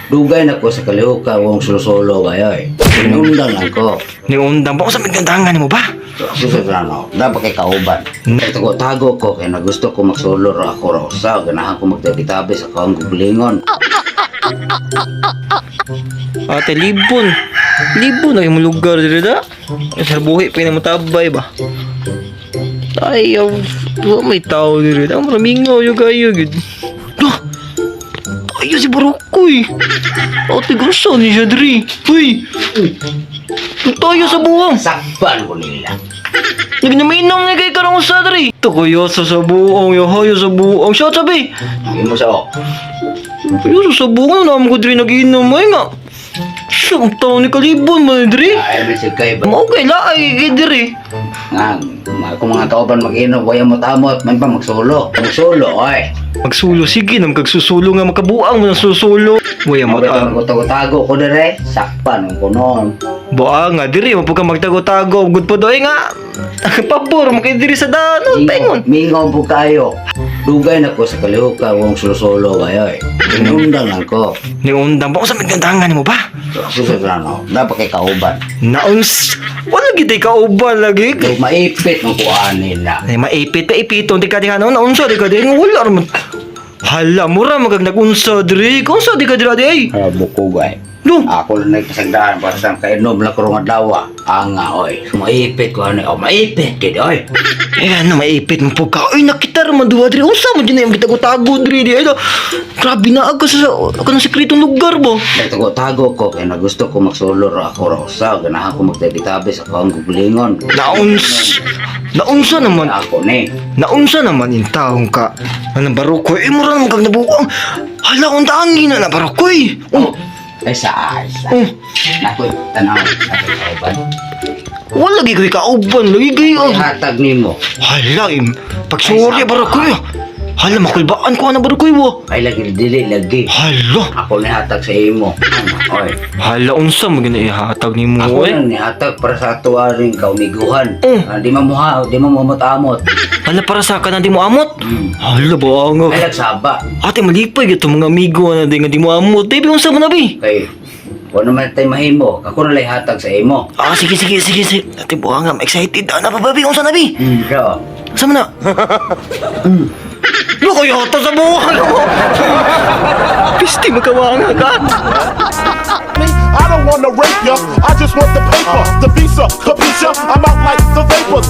Dugay na ko sa kalihukan wong sulo-sulo ba yoy. Inundang lang ko. Ni undang ba unsa may gandangan nimo ba? Gusto ko na dapat kay kauban. Kay tago-tago ko kay na gusto ko magsulo ra ako ra usa, ganahan ko magtabi-tabi sa akong gulingon. Ate, libon. Libon na yung lugar dito da. Sa buhi pa mo tabay ba? Ay, aw, wa may tao dito. Ang maraming yung kayo gid. Dah! Ayo si Barokoy. Ate, gusto ni siya diri. Uy! Tayo sa buwang. Sakpan ko nila. Nagnaminom na kay karong usa diri. Tukuyoso sa buong, yohoyo sa buong. Siya sabi. Imo sa oh. Yoso sa buong na ko diri nag-inom ay nga. Siya ang tao ni Kalibon man diri. Ay man si kay ba. Mao kay laay kay diri. Nga, kung mga kauban mag-inom, waya mo tamot, man pa magsulo. Magsulo, oy. Magsulo sige nang kagsusulo nga makabuang mo ng susulo. Waya mo ta. Tago-tago ko dire, sakpan ko noon. Boa nga diri mo ka magtago-tago gud pa doy nga. Pabor mo kay diri sa daan no paingon. Mingaw po kayo. Dugay na ko sa kalihukan wong sulo-sulo ba yoy. Inundang lang ko. Ni undang ba unsa may gandangan nimo ba? Gusto ko na no, dapat kay kauban. Nauns wala gid ay kauban lagi. Kay maipit ang kuan nila. Ay maipit pa ipiton di ka di ano naunsa di ka di nga wala ra man. Hala mura magag nagunsa diri. Kunsa di ka diri di ay. Ah, bukog ay. No. Ako lang nagpasagdaan para sa kainom lang karong adlaw. Anga oy, maipit ko ano, oh, maipit gid oy. Eh ano maipit mo po ka. Ay nakita ra man duha diri. Unsa man jud na yung gitago-tago diri di ay. Grabe na ako sa kanang sekretong lugar ba. Tago-tago ko kay na gusto ko magsulo ra ako ra usa, ganahan ko magtabi-tabi sa akong gulingon. Nauns naunsa naman Ako ni. naunsa naman yung taong ka. Anong barokoy? Eh mura naman kag nabuang. Hala unta angin na na barokoy. Oh, Ay sa ay sa. oh. Nakoy tanaw ako kauban. Wala lagi ko'y kauban lagi kay. Ay, hatag nimo. Hala, im. Pagsorry, barokoy. Hala, makulbaan ko na barokoy wo. Ay lagi dili lagi. Hala. Ako ni hatag sa imo. Oy. Hala, unsa mo gina ihatag ni mo Ako eh. nang nihatag para sa ato aring kaumiguhan. Mm. Ah, di man muha, di man muamot-amot. Hala, para sa kanan di mo amot. Hala, ba nga. Ay nagsaba. Ate, malipay ito mga amigo na di nga di mo amot. Di, unsa mo na bi? Kay wala naman tayo mahimo. Ako na lang hatag sa imo. Ah, sige, sige, sige, sige. Ate, buha nga, excited. Ah, na pa, baby, unsa na bi? So, Unsa mo na? Lo, kaya ata sa buhay mo. Pisti, magkawanga ka. Me, I don't wanna rape ya. I just want the paper, the visa, capisha. I'm out like the vapors.